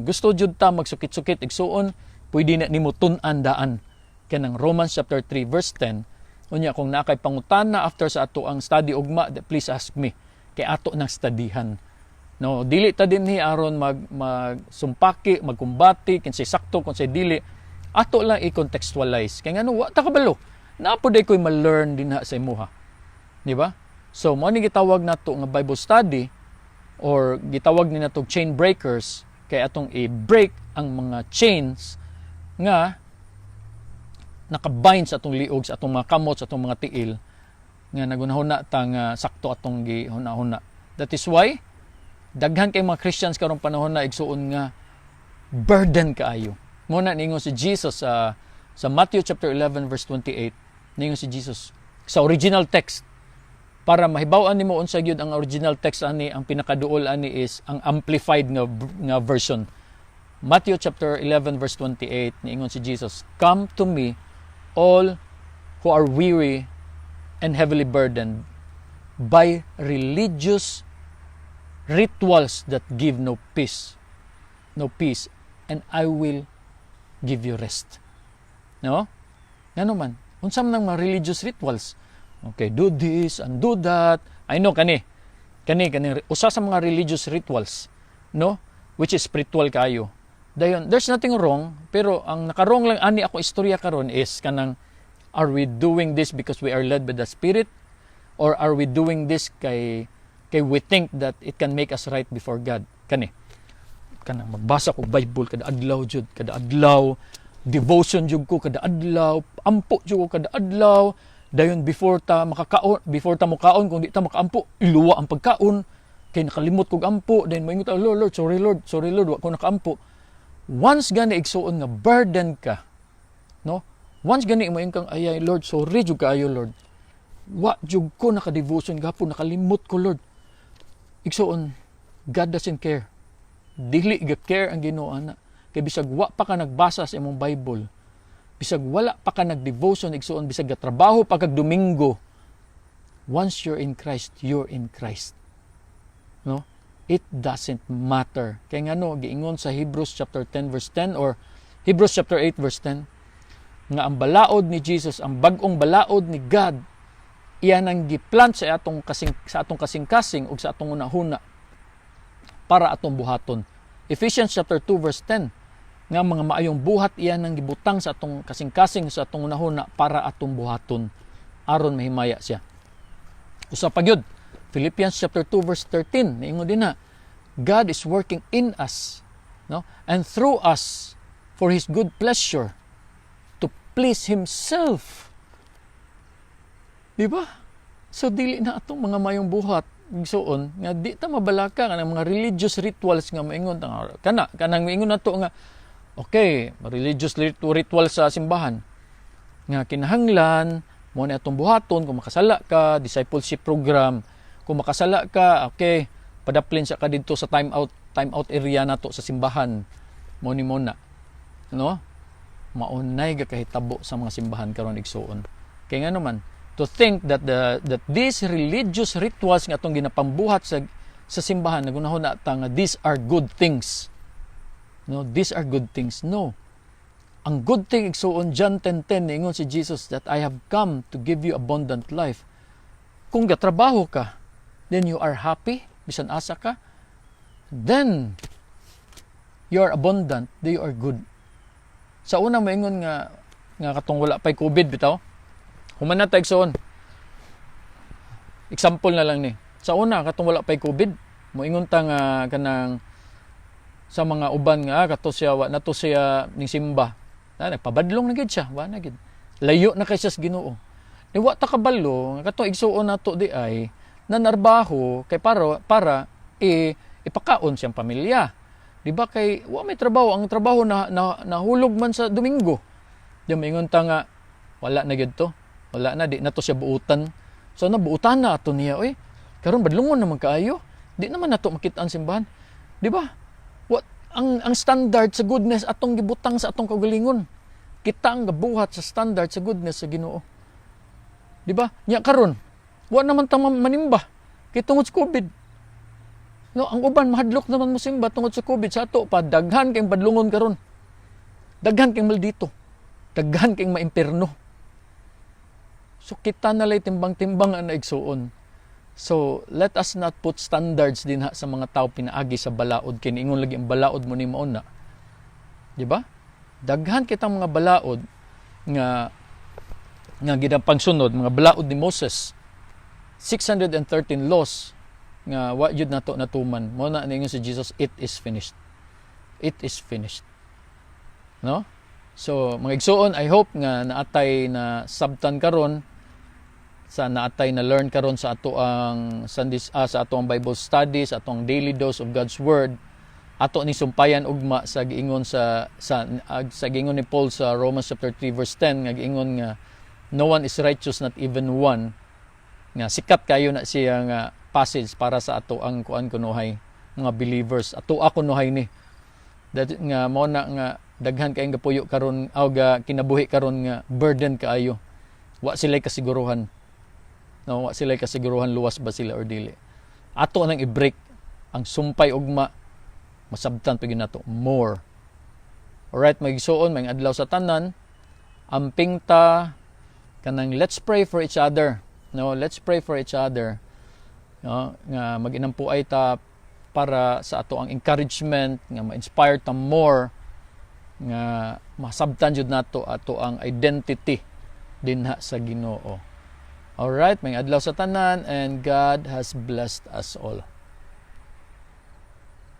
gusto jud ta magsukit-sukit, igsuon, pwede na nimo tun-an daan kanang Romans chapter 3 verse 10. Unya kung naa kay pangutana after sa ato ang study ugma, please ask me kay ato nang studyhan. No, dili ta dinhi aron mag magsumpaki, magkumbati kinsay sakto, kinsay dili. Ato lang i-contextualize. Kay ngano, wa ta kabalo. Naa pod ko'y ma-learn dinha sa imuha. Di ba? So, mao ni gitawag nato nga Bible study or gitawag ni nato chain breakers kay atong i-break ang mga chains nga nakabind sa atong liog, sa atong mga kamot, sa atong mga tiil nga nagunahuna ta nga sakto atong gihuna-huna. That is why daghan kay mga Christians karong panahon na, igsuon, nga burden kaayo. Mao na ningon si Jesus sa Matthew chapter 11 verse 28, ningon si Jesus sa original text, para mahibaw-an nimo unsa gyud ang original text ani, ang pinakaduol ani is ang Amplified nga version. Matthew chapter 11 verse 28, niingon si Jesus, "Come to me, all who are weary and heavily burdened by religious rituals that give no peace, and I will give you rest." No? Ngano man? Unsa man ang mga religious rituals? Okay, do this and do that. I know kani. Kani usa sa mga religious rituals, no? Which is spiritual kayo. Dayon, there's nothing wrong, pero ang naka-wrong lang ani ako istorya karon is kanang, are we doing this because we are led by the Spirit or are we doing this kay we think that it can make us right before God? Kani kanang magbasa ko Bible kada adlaw jud, kada adlaw devotion jud ko kada adlaw, ampo jud ko kada adlaw. Dayon before ta makakaon, before ta mokaon, kung di ta makaampo, iluwa ang pagkaon kay nakalimot kog ampo. Then moingon ta, "Lord, Lord, sorry Lord, sorry Lord, wa ko nakaampo." Once gani, igsuon, nga burden ka, no? Once gani mo kang, "Ay Lord, sorry jud kaayo Lord, wa jud ko naka-devotion gahapon, nakalimot ko Lord," igsuon, God doesn't care. Dili ga care ang Ginoo ana. Kay bisag wa pa ka nagbasa sa imong Bible, bisag wala pa ka nag-devotion, igsuon, bisag gatrabaho pa kag Domingo, once you're in Christ, you're in Christ. No? It doesn't matter. Kay ngano, giingon sa Hebrews chapter 10 verse 10 or Hebrews chapter 8 verse 10 nga ang balaod ni Jesus, ang bag-ong balaod ni God, iyan ang giplant sa atong kasing-kasing ug sa atong hunahuna para atong buhaton. Ephesians chapter 2 verse 10 nga mga maayong buhat iyan ang gibutang sa atong kasing-kasing, sa atong hunahuna para atong buhaton aron mahimaya siya. Usa pa gyud, Philippians chapter 2 verse 13, niingon din na God is working in us, no, and through us for His good pleasure to please Himself. Di ba? So dili na atong mga mayong buhat, igsuon, nga di ta mabalaka kanang mga religious rituals nga maingon ta kana kanang maingon nato nga okay, religious ritual sa simbahan nga kinahanglan mo ni atong buhaton kung makasala ka, discipleship program. Kung makasala ka, okay, padaplin sa ka didto sa time out area nato sa simbahan mo ni mo na, no? Maunay ga kahitabo sa mga simbahan karon, igsuon. Kay ngano man, to think that these religious rituals nga atong ginapambuhat sa simbahan, nagunahuna ta nga these are good things, no? These are good things. No, ang good thing, igsuon, John 10:10, niingon si Jesus that "I have come to give you abundant life." Kung gatrabaho ka, then you are happy bisan asa ka, then you are abundant, then you are good. Sa una, maingon nga katong wala pay COVID bitaw, human na ta, igsuon. Example na lang ni. Sa una, katong wala pay COVID, moingon ta nga kanang sa mga uban nga, kato siya, wa na to siya ning simba. Na, nagpabadlong na gid siya, wa na gid. Layo na kay siya sa Ginoo. Ni wa ta kabalo nga katong igsuon nato di ay nanarbaho kay para ipakaon siyang pamilya. Di ba, kay wa may trabaho, ang trabaho na nahulog man sa Domingo. Di maingon ta nga wala na gyud to. Wala na, di na to siya buutan. So nabuutan na ato niya oy. Karon badlungon naman kaayo. Di naman nato makita ang simbahan. Di ba? What ang standard sa goodness atong gibutang sa atong kaugalingon. Kita ang gabuhat sa standard sa goodness sa Ginoo. Di ba? Nya karon, wa naman ta manimba kay tungod sa COVID. No, ang uban mahadlok naman mo simba tungod sa COVID. Sa ato pa, daghan kay badlungon karon. Daghan kay maldito. Daghan kay maimpierno. So kita na lay timbang-timbang ang naigsuon. So let us not put standards dinha sa mga tao pinaagi sa balaod, kay niingon lagi ang balaod mo ni mauna. Di ba? Daghan kitang mga balaod nga ginapangsunod, mga balaod ni Moses, 613 laws nga wa jud nato natuman. Mao na ningon si Jesus, "It is finished. It is finished." No? So, mga igsuon, I hope nga naatay na sabtan karon sa naatay na learn karon sa ato ang Sunday, sa ato ang Bible study, sa atong daily dose of God's Word. Ato ni sumpayan ugma sa giingon ni Paul sa Romans chapter 3 verse 10 nga giingon nga no one is righteous, not even one, nga sikat kayo na siya nga passage para sa ato ang kuan kunuhay, mga believers. Ato ako kunuhay ni that nga mao na nga daghan kayong gapuyo karon aw ga kinabuhi karon nga burden kaayo. Wa sila kasiguruhan, no? Wa sila kasiguruhan luwas ba sila or dili. Ato nang i-break ang sumpay ugma, masabtan pa gyud nato more. Alright, mga igsuon, may adlaw sa tanan. Amping ta kanang let's pray for each other, no? Let's pray for each other, no? Nga maginampuay ta para sa ato ang encouragement, nga ma-inspire ta more, nga masabtan jud nato ato ang identity dinha sa Ginoo. Alright, may adlaw sa tanan and God has blessed us all.